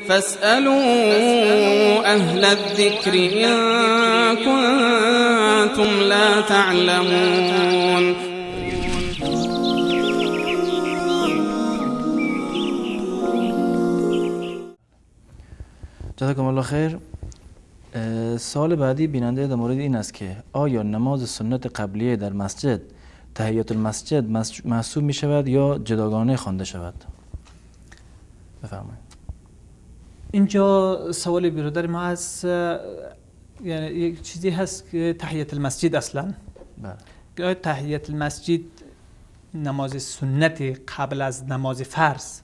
فاسألوا أهل الذكر إن كنتم لا تعلمون. جزاکم الله خیر. سوال بعدی بیننده در مورد این است که آیا نماز سنت قبلیه در مسجد تحیت المسجد محسوب می شود یا جداگانه خوانده شود؟ بفرمایید. اینجا سوال برادر ما از یعنی یک چیزی هست که تحیت المسجد اصلا. بله. تحیت المسجد نماز سنت قبل از نماز فرض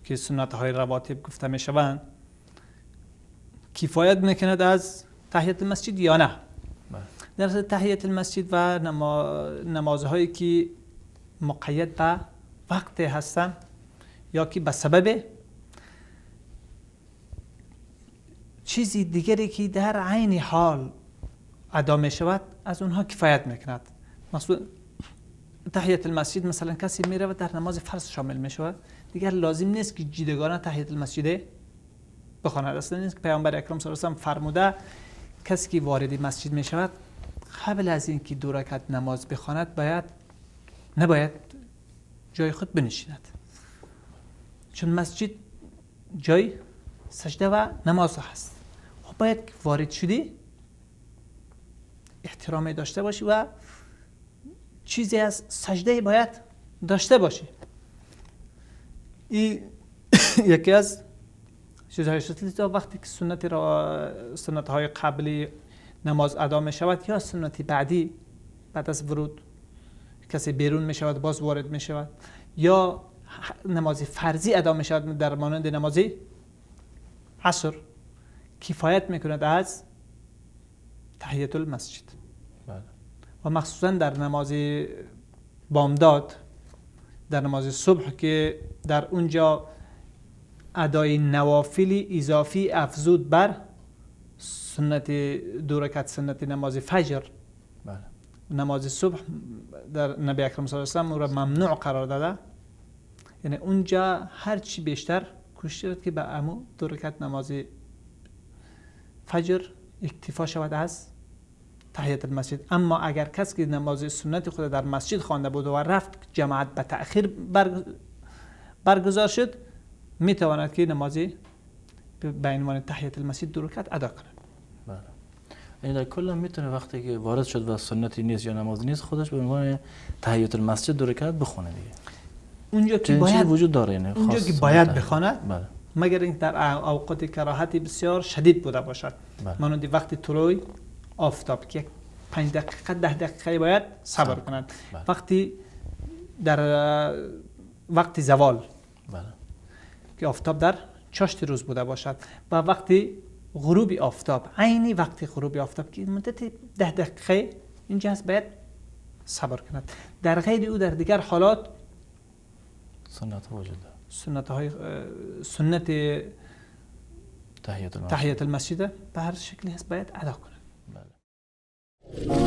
که سنت های رواتب گفته می شوند کفایت میکند از تحیت المسجد یا نه؟ بله. در تحیت المسجد و نمازهایی که مقید به وقت هستند یا که به سبب چیزی دیگری که در عین حال ادا می شود از اونها کفایت میکند. مثلا تحیت المسجد مثلا کسی می رود در نماز فرض شامل می شود، دیگر لازم نیست که جداگانه تحیت المسجد بخواند. اصلا نیست که پیامبر اکرم صلی الله علیه و فرموده کسی که وارد مسجد می شود قبل از اینکه دو رکعت نماز بخواند باید نباید جای خود بنشیند، چون مسجد جای سجده و نماز هست. خب باید وارد شدی احترام داشته باشی و چیزی از سجده باید داشته باشی. این یکی از چیزهای شد. وقتی که سنت های قبلی نماز ادا می شود یا سنت بعدی بعد از ورود کسی بیرون می شود باز وارد می شود یا نماز فرضی ادا می شود در مانند نماز عصر کفایت میکند از تحیت المسجد. بله. و مخصوصا در نماز بامداد، در نماز صبح که در اونجا ادای نوافل اضافی افزود بر سنت دو رکعت سنت نماز فجر. بله. نماز صبح در نبی اکرم صلی الله علیه و سلم را ممنوع قرار داده، یعنی اونجا هر چی بیشتر کوشش شود که به امو دو رکعت نماز فجر اکتفا شود از تحیت المسجد. اما اگر کسی که نماز سنت خود در مسجد خوانده بود و رفت جماعت به تأخیر برگزار شد، میتواند که نماز به عنوان تحیت المسجد دو رکعت ادا کند. بله. یعنی در کل میتونه وقتی که وارد شد و سنتی نیست یا نماز نیست خودش به عنوان تحیت المسجد دو رکعت بخونه دیگه. اونجا که باید وجود داره، یعنی اونجا که باید بخونه. بله. مگر اینکه در اوقات کراهت بسیار شدید بوده باشد. بله. مانند وقت طلوع آفتاب که 5 دقیقه 10 دقیقه باید صبر کند. بله. وقتی در وقت زوال. بله. که آفتاب در چاشت روز بوده باشد و وقتی غروب آفتاب، عینی وقتی غروب آفتاب که مدت 10 دقیقه اینجا هست باید صبر کند. در غیر او در دیگر حالات سنت وجود دارد. سنت های سنت تحیت المسجد به هر شکلی هست باید ادا کند. بله.